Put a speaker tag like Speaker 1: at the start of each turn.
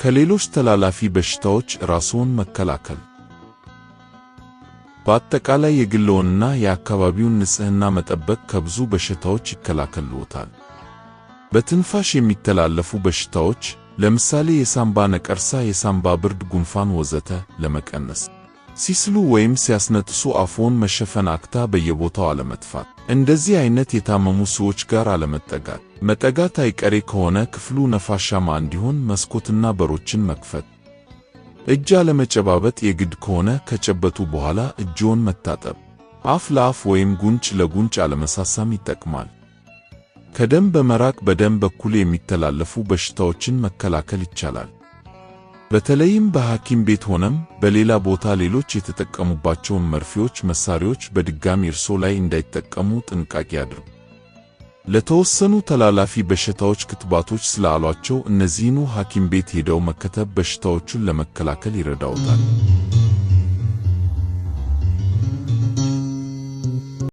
Speaker 1: ከሌሎች ተላላፊ በሽታዎች ራስዎን መከላከል። በአጠቃላይ የግልዎንና የአካባቢውን ንጽህና መጠበቅ ከብዙ በሽታዎች ይከላከልዎታል። በትንፋሽ የሚተላለፉ በሽታዎች ለምሳሌ የሳምባ ነቀርሳ፣ የሳምባ ብርድ፣ ጉንፋን ወዘተ ለመቀነስ ሲስሉ ወይም ሲያስነጥሱ አፍዎን መሸፈን፣ አክታ በየቦታው አለመትፋት፣ እንደዚህ አይነት የታመሙ ሰዎች ጋር አለመጠጋት፣ መጠጋት አይቀሬ ከሆነ ክፍሉ ነፋሻማ እንዲሆን መስኮትና በሮችን መክፈት፣ እጅ አለመጨባበጥ፣ የግድ ከሆነ ከጨበጡ በኋላ እጅዎን መታጠብ፣ አፍ ለአፍ ወይም ጉንጭ ለጉንጭ አለመሳሳም ይጠቅማል። ከደም በመራቅ በደም በኩል የሚተላለፉ በሽታዎችን መከላከል ይቻላል። በተለይም በሐኪም ቤት ሆነም በሌላ ቦታ ሌሎች የተጠቀሙባቸውን መርፌዎች፣ መሳሪያዎች በድጋሚ እርሶ ላይ እንዳይጠቀሙ ጥንቃቄ ያድርጉ። ለተወሰኑ ተላላፊ በሽታዎች ክትባቶች ስላሏቸው እነዚህኑ ሐኪም ቤት ሄደው መከተብ በሽታዎቹን ለመከላከል ይረዳዎታል።